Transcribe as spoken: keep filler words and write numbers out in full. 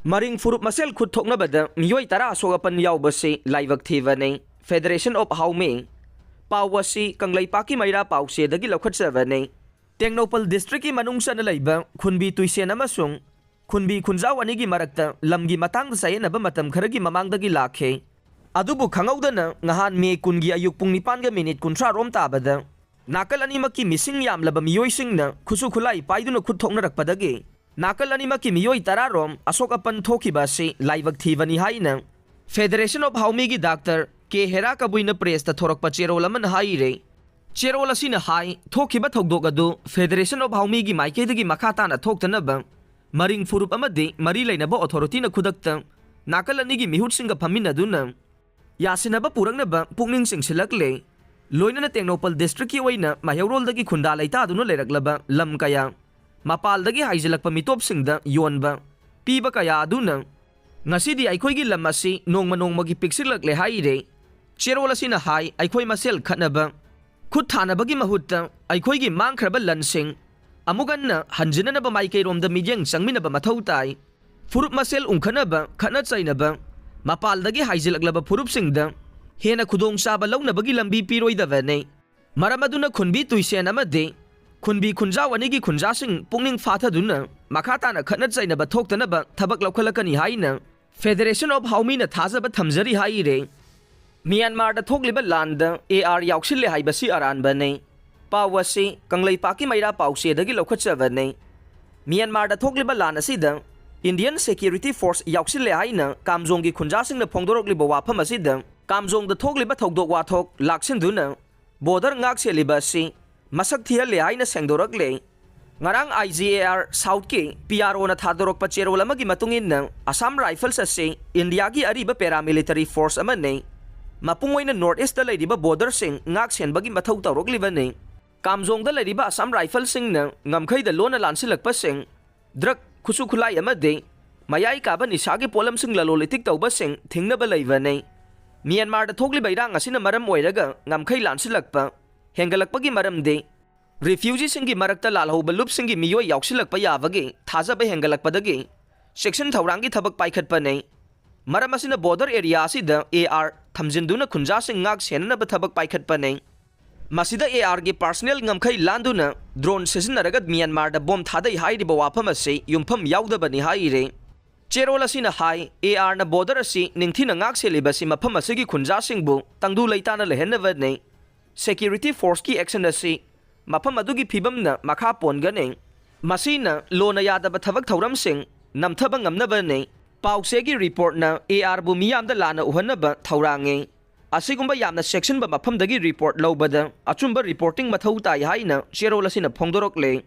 ꯃꯔꯤꯡ ꯐꯨꯔꯨꯞ ꯃꯁꯦꯜ ꯈꯨꯠ ꯊꯣꯛꯅꯕꯗ ꯃꯤꯑꯣꯏ ꯇꯔꯥ ꯑꯁꯣꯛ ꯑꯄꯟ ꯌꯥꯎꯕꯁꯤ ꯂꯥꯏꯕꯛ ꯊꯤꯕꯅꯤ꯫ Federation of Haomay꯫ ꯄꯥꯎ ꯑꯁꯤ ꯀꯪꯂꯩꯄꯥꯛꯀꯤ ꯃꯩꯔꯥ ꯄꯥꯎꯆꯦꯗꯒꯤ ꯂꯧꯈꯠꯆꯕꯅꯤ꯫ ꯇꯦꯡꯅꯧꯄꯜ ꯗꯤꯁꯇ꯭ꯔꯤꯛꯀꯤ ꯃꯅꯨꯡ ꯆꯟꯅ ꯂꯩꯕ ꯈꯨꯟꯕꯤ ꯇꯨꯏꯁꯦꯟ ꯑꯃꯁꯨꯡ ꯈꯨꯟꯕꯤ ꯈꯨꯟꯖꯥꯎ ꯑꯅꯤꯒꯤ ꯃꯔꯛꯇ ꯂꯝꯒꯤ ꯃꯇꯥꯡꯗ ꯆꯌꯦꯠꯅꯕ ꯃꯇꯝ ꯈꯔꯒꯤ ꯃꯃꯥꯡꯗꯒꯤ ꯂꯥꯛꯈꯤ꯫ ꯑꯗꯨꯕꯨ ꯈꯪꯍꯧꯗꯅ ꯉꯍꯥꯟ ꯃꯦ ꯀꯨꯟꯒꯤ ꯑꯌꯨꯛ ꯄꯨꯡ ꯅꯤꯄꯥꯟꯒ ꯃꯤꯅꯤꯠ ꯀꯨꯟꯊ꯭ꯔꯥ ꯔꯣꯝ ꯇꯥꯕꯗ ꯅꯥꯀꯜ ꯑꯅꯤꯃꯛꯀꯤ ꯃꯤꯁꯤꯡ ꯌꯥꯝꯂꯕ ꯃꯤꯑꯣꯏꯁꯤꯡꯅ ꯈꯨꯠꯁꯨ ꯈꯨꯠꯂꯥꯏ ꯄꯥꯏꯗꯨꯅ ꯈꯨꯠ ꯊꯣꯛꯅꯔꯛꯄꯗꯒꯤ ꯅꯥꯀꯜ ꯑꯅꯤꯃꯛꯀꯤ ꯃꯤꯑꯣꯏ ꯇꯔꯥ ꯔꯣꯝ ꯑꯁꯣꯛ ꯑꯄꯟ ꯊꯣꯛꯈꯤꯕ ꯑꯁꯤ ꯂꯥꯏꯕꯛ ꯊꯤꯕꯅꯤ ꯍꯥꯏꯅ Federation of Haomay ꯒꯤ ꯗꯥꯛꯇꯔ ꯀꯦ ꯍꯦꯔꯥ ꯀꯕꯨꯏꯅ ꯄ꯭ꯔꯦꯁꯇ ꯊꯣꯔꯛꯄ ꯆꯦꯔꯣꯜ ꯑꯃꯅ ꯍꯥꯏꯔꯦ꯫ ꯆꯦꯔꯣꯜ ꯑꯁꯤꯅ ꯍꯥꯏ, ꯊꯣꯛꯈꯤꯕ ꯊꯧꯗꯣꯛ ꯑꯗꯨ Federation of Haomay ꯒꯤ ꯃꯥꯏꯀꯩꯗꯒꯤ ꯃꯈꯥ ꯇꯥꯅ ꯊꯣꯛꯇꯅꯕ ꯃꯔꯤꯡ ꯐꯨꯔꯨꯞ ꯑꯃꯗꯤ ꯃꯔꯤ ꯂꯩꯅꯕ ꯑꯣꯊꯣꯔꯤꯇꯤꯅ ꯈꯨꯗꯛꯇ ꯅꯥꯀꯜ ꯑꯅꯤꯒꯤ ꯃꯤꯍꯨꯠꯁꯤꯡꯒ ꯐꯝꯃꯤꯟꯅꯗꯨꯅ ꯌꯥꯁꯤꯟꯅꯕ ꯄꯨꯔꯛꯅꯕ ꯄꯨꯛꯅꯤꯡ ꯆꯤꯡꯁꯤꯜꯂꯛꯂꯦ꯫ ꯂꯣꯏꯅꯅ ꯇꯦꯡꯅꯧꯄꯜ ꯗꯤꯁꯇ꯭ꯔꯤꯛꯀꯤ ꯑꯣꯏꯅ ꯃꯩꯍꯧꯔꯣꯜꯗꯒꯤ ꯈꯨꯟꯗꯥ ꯂꯩꯇꯥꯗꯨꯅ ꯂꯩꯔꯛꯂꯕ ꯂꯝ ꯀꯌꯥ, ꯃꯄꯥꯜꯗꯒꯤ ꯍꯥꯏꯖꯤꯜꯂꯛꯄ ꯃꯤꯇꯣꯞꯁꯤꯡꯗ ꯌꯣꯟꯕ, ꯄꯤꯕ ꯀꯌꯥ ꯑꯗꯨꯅ ꯉꯁꯤꯗꯤ ꯑꯩꯈꯣꯏꯒꯤ ꯂꯝ ꯑꯁꯤ ꯅꯣꯡꯃ ꯅꯣꯡꯃꯒꯤ ꯄꯤꯛꯁꯤꯜꯂꯛꯂꯦ ꯍꯥꯏꯔꯦ꯫ ꯆꯦꯔꯣꯜ ꯑꯁꯤꯅ ꯍꯥꯏ, ꯑꯩꯈꯣꯏ ꯃꯁꯦꯜ ꯈꯠꯅꯕ, ꯈꯨꯠ ꯊꯥꯅꯕꯒꯤ ꯃꯍꯨꯠꯇ ꯑꯩꯈꯣꯏꯒꯤ ꯃꯥꯡꯈ꯭ꯔꯕ ꯂꯟꯁꯤꯡ ꯑꯃꯨꯛ ꯍꯟꯅ ꯍꯟꯖꯤꯟꯅꯅꯕ ꯃꯥꯏꯀꯩꯔꯣꯝꯗ ꯃꯤꯠꯌꯦꯡ ꯆꯪꯃꯤꯟꯅꯕ ꯃꯊꯧ ꯇꯥꯏ꯫ ꯐꯨꯔꯨꯞ ꯃꯁꯦꯜ ꯎꯪꯈꯠꯅꯕ, ꯈꯠꯅ ꯆꯩꯅꯕ, ꯃꯄꯥꯜꯗꯒꯤ ꯍꯥꯏꯖꯤꯜꯂꯛꯂꯕ ꯐꯨꯔꯨꯞꯁꯤꯡꯗ ꯍꯦꯟꯅ ꯈꯨꯗꯣꯡꯆꯥꯕ ꯂꯧꯅꯕꯒꯤ ꯂꯝꯕꯤ ꯄꯤꯔꯣꯏꯗꯕꯅꯤ꯫ ꯃꯔꯝ ꯑꯗꯨꯅ ꯈꯨꯟꯕꯤ ꯇꯨꯏꯁꯦꯟ ꯑꯃꯗꯤ ꯈꯨꯟꯕꯤ ꯈꯨꯟꯖꯥꯎ ꯑꯅꯤꯒꯤ ꯈꯨꯟꯖꯥꯁꯤꯡ ꯄꯨꯛꯅꯤꯡ ꯐꯥꯊꯗꯨꯅ ꯃꯈꯥ ꯇꯥꯅ ꯈꯠꯅ ꯆꯩꯅꯕ ꯊꯣꯛꯇꯅꯕ ꯊꯕꯛ ꯂꯧꯈꯠꯂꯛꯀꯅꯤ ꯍꯥꯏꯅ Federation of Haomay ꯅ ꯊꯥꯖꯕ ꯊꯝꯖꯔꯤ ꯍꯥꯏꯔꯦ꯫ ꯃ꯭ꯌꯥꯟꯃꯥꯔꯗ ꯊꯣꯛꯂꯤꯕ ꯂꯥꯟꯗ ꯑꯦ ꯑꯥꯔ ꯌꯥꯎꯁꯤꯜꯂꯦ ꯍꯥꯏꯕꯁꯤ ꯑꯔꯥꯟꯕꯅꯤ꯫ ꯄꯥꯎ ꯑꯁꯤ ꯀꯪꯂꯩꯄꯥꯛꯀꯤ ꯃꯩꯔꯥ ꯄꯥꯎꯆꯦꯗꯒꯤ ꯂꯧꯈꯠꯆꯕꯅꯤ꯫ ꯃ꯭ꯌꯥꯟꯃꯥꯔꯗ ꯊꯣꯛꯂꯤꯕ ꯂꯥꯟ ꯑꯁꯤꯗ Indian Security Force ꯌꯥꯎꯁꯤꯜꯂꯦ ꯍꯥꯏꯅ ꯀꯥꯝꯖꯣꯡꯒꯤ ꯈꯨꯟꯖꯥꯁꯤꯡꯅ ꯐꯣꯡꯗꯣꯔꯛꯂꯤꯕ ꯋꯥꯐꯝ ꯑꯁꯤꯗ ꯀꯥꯝꯖꯣꯡꯗ ꯊꯣꯛꯂꯤꯕ ꯊꯧꯗꯣꯛ ꯋꯥꯊꯣꯛ ꯂꯥꯛꯁꯤꯟꯗꯨꯅ ꯕꯣꯔꯗꯔ ꯉꯥꯛ ꯁꯦꯜꯂꯤꯕ ꯑꯁꯤ ꯃꯁꯛ ꯊꯤꯍꯜꯂꯦ ꯍꯥꯏꯅ ꯁꯦꯡꯗꯣꯔꯛꯂꯦ꯫ ꯉꯔꯥꯡ ꯑꯥꯏ ꯖꯤ ꯑꯦ ꯑꯥꯔ ꯁꯥꯎꯠꯀꯤ ꯄꯤ ꯑꯥꯔ ꯑꯣꯅ ꯊꯥꯗꯣꯔꯛꯄ ꯆꯦꯔꯣꯜ ꯑꯃꯒꯤ ꯃꯇꯨꯡ ꯏꯟꯅ, ꯑꯁꯥꯝ ꯔꯥꯏꯐꯜꯁ ꯑꯁꯤ ꯏꯟꯗꯤꯌꯥꯒꯤ ꯑꯔꯤꯕ ꯄꯦꯔꯥꯃꯤꯂꯤꯇꯔꯤ ꯐꯣꯔꯁ ꯑꯃꯅꯤ꯫ ꯃꯄꯨꯡ ꯑꯣꯏꯅ ꯅꯣꯔꯠ ꯏꯁꯇ ꯂꯩꯔꯤꯕ ꯕꯣꯔꯗꯔꯁꯤꯡ ꯉꯥꯛ ꯁꯦꯟꯕꯒꯤ ꯃꯊꯧ ꯇꯧꯔꯛꯂꯤꯕꯅꯤ꯫ ꯀꯥꯝꯖꯣꯡꯗ ꯂꯩꯔꯤꯕ ꯑꯁꯥꯝ ꯔꯥꯏꯐꯜꯁꯤꯡꯅ ꯉꯝꯈꯩꯗ ꯂꯣꯟꯅ ꯂꯥꯟꯁꯤꯜꯂꯛꯄꯁꯤꯡ, ꯗ꯭ꯔꯒ, ꯈꯨꯠꯁꯨ ꯈꯨꯠꯂꯥꯏ ꯑꯃꯗꯤ ꯃꯌꯥꯏ ꯀꯥꯕ ꯅꯤꯁꯥꯒꯤ ꯄꯣꯠꯂꯝꯁꯤꯡ ꯂꯂꯣꯟ ꯏꯇꯤꯛ ꯇꯧꯕꯁꯤꯡ ꯊꯤꯡꯅꯕ ꯂꯩꯕꯅꯤ꯫ ꯃ꯭ꯌꯥꯟꯃꯥꯔꯗ ꯊꯣꯛꯂꯤꯕ ꯏꯔꯥꯡ ꯑꯁꯤꯅ ꯃꯔꯝ ꯑꯣꯏꯔꯒ ꯉꯝꯈꯩ ꯂꯥꯟꯁꯤꯜꯂꯛꯄ ꯍꯦꯟꯒꯠꯂꯛꯄꯒꯤ ꯃꯔꯝꯗꯤ ꯔꯤꯐ꯭ꯌꯨꯖꯤꯁꯤꯡꯒꯤ ꯃꯔꯛꯇ ꯂꯥꯜꯍꯧꯕ ꯂꯨꯞꯁꯤꯡꯒꯤ ꯃꯤꯑꯣꯏ ꯌꯥꯎꯁꯤꯜꯂꯛꯄ ꯌꯥꯕꯒꯤ ꯊꯥꯖꯕ ꯍꯦꯟꯒꯠꯂꯛꯄꯗꯒꯤ ꯆꯦꯛꯁꯤꯟ ꯊꯧꯔꯥꯡꯒꯤ ꯊꯕꯛ ꯄꯥꯏꯈꯠꯄꯅꯤ꯫ ꯃꯔꯝ ꯑꯁꯤꯅ border area ꯑꯁꯤꯗ AR ꯊꯝꯖꯤꯟꯗꯨꯅ ꯈꯨꯟꯖꯥꯁꯤꯡ ꯉꯥꯛ ꯁꯦꯟꯅꯅꯕ ꯊꯕꯛ ꯄꯥꯏꯈꯠꯄꯅꯤ꯫ ꯃꯁꯤꯗ AR ꯒꯤ personal ꯉꯝꯈꯩ ꯂꯥꯟꯗꯨꯅ drone ꯁꯤꯖꯤꯟꯅꯔꯒ ꯃ꯭ꯌꯥꯟꯃꯥꯔꯗ ꯕꯣꯝ ꯊꯥꯗꯩ ꯍꯥꯏꯔꯤꯕ ꯋꯥꯐꯝ ꯑꯁꯤ ꯌꯨꯝꯐꯝ ꯌꯥꯎꯗꯕꯅꯤ ꯍꯥꯏꯔꯤ꯫ ꯆꯦꯔꯣꯜ ꯑꯁꯤꯅ ꯍꯥꯏ, AR ꯅ border ꯑꯁꯤ ꯅꯤꯡꯊꯤꯅ ꯉꯥꯛ ꯁꯦꯜꯂꯤꯕꯁꯤ ꯃꯐꯝ ꯑꯁꯤꯒꯤ ꯈꯨꯟꯖꯥꯁꯤꯡꯕꯨ ꯇꯪꯗꯨ ꯂꯩꯇꯥꯅ ꯂꯩꯍꯟꯅꯕꯅꯤ꯫ Security force ꯀꯤ action ꯑꯁꯤ ꯃꯐꯝ ꯑꯗꯨꯒꯤ ꯐꯤꯕꯝꯅ ꯃꯈꯥ ꯄꯣꯟꯒꯅꯤ꯫ ꯃꯁꯤꯅ ꯂꯣꯅ ꯌꯥꯗꯕ ꯊꯕꯛ ꯊꯧꯔꯝꯁꯤꯡ ꯅꯝꯊꯕ ꯉꯝꯅꯕꯅꯤ꯫ ꯄꯥꯎꯆꯦꯒꯤ report ꯅ AR ꯕꯨ ꯃꯤꯌꯥꯝꯗ ꯂꯥꯟꯅ ꯎꯍꯟꯅꯕ ꯊꯧꯔꯥꯡꯉꯤ꯫ ꯑꯁꯤꯒꯨꯝꯕ ꯌꯥꯝꯅ ꯆꯦꯛꯁꯤꯟꯕ ꯃꯐꯝꯗꯒꯤ report ꯂꯧꯕꯗ ꯑꯆꯨꯝꯕ reporting ꯃꯊꯧ ꯇꯥꯏ ꯍꯥꯏꯅ ꯆꯦꯔꯣꯜ ꯑꯁꯤꯅ ꯐꯣꯡꯗꯣꯔꯛꯂꯦ꯫